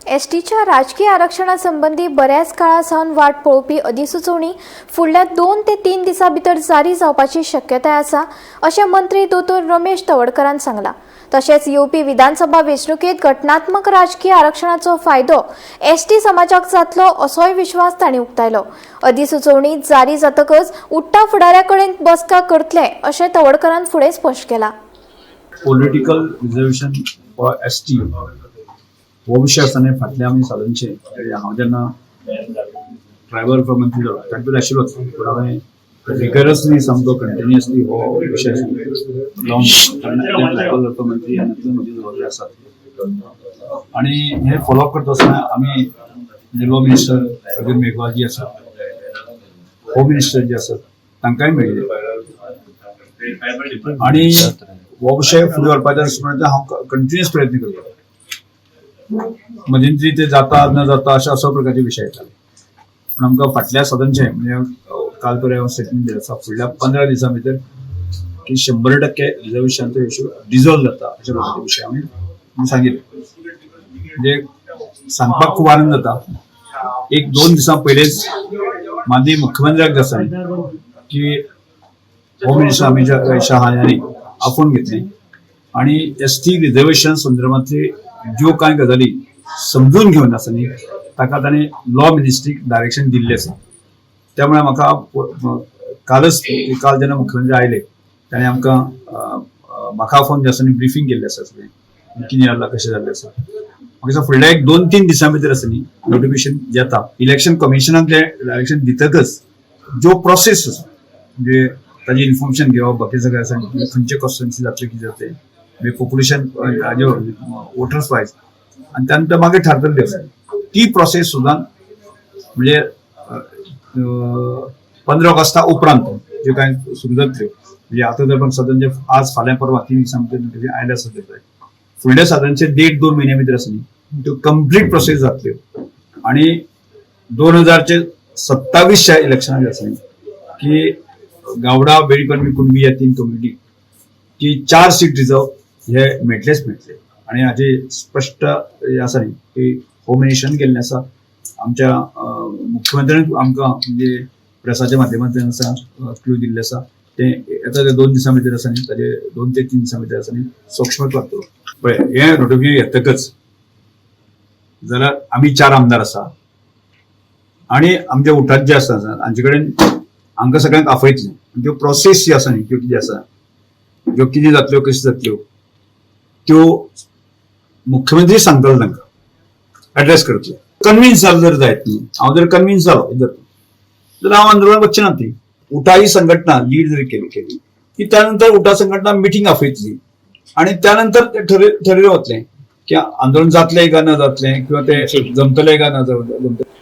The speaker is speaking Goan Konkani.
एसटीच्या राजकीय आरक्षणा संबंदी बऱ्याच काळा सावन वाट पळोवपी अधिसुचोवणी फुडल्या 2 ते 3 दिसां भितर जारी जावपाची शक्यताय आसा, अशें मंत्री दोतोर रमेश तवडकरान सांगलां. तशेंच येवपी विधानसभा वेंचणुकेत घटनात्मक राजकीय आरक्षणाचो फायदो एसटी समाजाक जातलो, असोय विश्वास तांणी उक्तायलो. अधिसुचोवणी जारी जातकच उट्टा फुडाऱ्या कडेन बसका करतले, अशें तवडकरान फुडें स्पश्ट केलां. पॉलिटिकल रिझर्वेशन फॉर एसटी हो विशय आसतना फाटले आमी सादारणशे, हांव जेन्ना ट्रायबल मंत्री जालो ताजे पयलीं आशिल्लोच, पूण हांवें रिगरसली, सामको कंटिन्युअसली हो विशय लावन, कारण ट्रायबल वेलफेअर मंत्री आनी म्हजी जबाबदारी आसा. आणि हे फॉलोअप करता आसतना आमी म्हणजे लॉ मिनिस्टर अर्जुन मेघवाल जी आसा, होम मिनिस्टर जे आसात, तांकांय मेळिल्ले आणि हो विशय फुडें व्हरपाचे आसा म्हणून हांव कंटिन्युअस प्रयत्न करता. मध्यंतरी ते जाता न जाता अशा असो प्रकारचे विशय येताले, पूण आमकां फाटल्या सदनचे म्हणजे काल पर्यंत हांव स्टेटमेंट दिलें आसा, फुडल्या 15 दिसां भितर की 100% रिझर्वेशनाचो इशू डिझॉल्व जाता, अशा प्रकारचे विशय आमी सांगिल्ले. म्हणजे सांगपाक खूब आनंद जाता, एक दोन दिसां पयलेच माननीय मुख्यमंत्र्याक आसा की होम मिनिस्टर अमित शहा यांनी आपोवन घेतले आणि एसटी रिझर्वेशन संदर्भातली ज्यो कांय गजाली समजून घेवन आसा न्ही, ताका ताणें लॉ मिनिस्ट्रीक डायरेक्शन दिल्लें आसा. त्यामुळे म्हाका कालच, काल जेन्ना मुख्यमंत्री आयले, ताणें आमकां अ, अ, म्हाका आपोवन जे आसा न्ही ब्रिफींग केल्लें आसा सगळें कितें जालां, कशें जाल्लें आसा. म्हाका दिसता फुडल्या एक 2-3 दिसां भितर आसा न्ही नोटिफिकेशन येता. इलेक्शन कमिशनाक तें डायरेक्शन दितकच ज्यो प्रोसेस आसा, म्हणजे ताजी इन्फॉर्मेशन घेवप, बाकी सगळें आसा, खंयचे कॉन्स्टिट्युएन्सी जातले, कितें जातलें, म्हणजे पॉप्युलेशन हाजे वोटर्स वायज, आनी त्यानंतर मागीर थारतली आसा ती प्रोसेस सुद्दां. म्हणजे 15 ऑगस्टा उपरांत ज्यो कांय सुरू जातल्यो, म्हणजे आतां जर पण साधारण आज, फाल्यां, परवा, 3 दिसां भितर नोटिफिकेशन आयलें आसत जाय, फुडल्या साधारणचे देड दोन म्हयन्या भितर आसा न्ही त्यो कंप्लीट प्रोसेस जातल्यो. आणि 2027च्या इलेक्शनाक आसा न्ही की गावडा, वेळीप आनी कुणबी ह्या तीन कम्युनिटी की चार सीट रिजर्व हे मेळटलेच मेळटले. आणि हाजे स्पश्ट हे आसा न्ही की होम मिनिस्टरान केल्लें आसा, आमच्या मुख्यमंत्र्यान आमकां म्हणजे प्रेसाच्या माध्यमांतल्यान आसा क्लू दिल्ले आसा. ते येता ते 2 दिसां भितर आसा न्ही, ताजे 2 ते 3 दिसां भितर आसा न्ही सक्षमत लागतलो. पळय, हें नोटिफिकेशन येतकच जाल्यार आमी चार आमदार आसा आणि आमच्या उठात जे आसा हांचे कडेन हांकां सगळ्यांक आपयतले. त्यो प्रोसेस जी आसा न्ही, त्यो कितें आसा, ज्यो कितें जातल्यो, कश्यो जातल्यो, त्यो मुख्यमंत्री सांगतलो, तांकां एड्रेस करतले. कन्विन्स जालो जर जायत न्ही, हांव जर कन्विन्स जालो जर, तर हांव आंदोलन वचचे ना. ती उटा ही संघटना लीड जरी केली केली की त्यानंतर उटा संघटना मिटींग आपयतली आणि त्यानंतर ते ठरयलें वतलें की आंदोलन जातलें काय न जातलें किंवा ते जमतलें काय न जमतलें.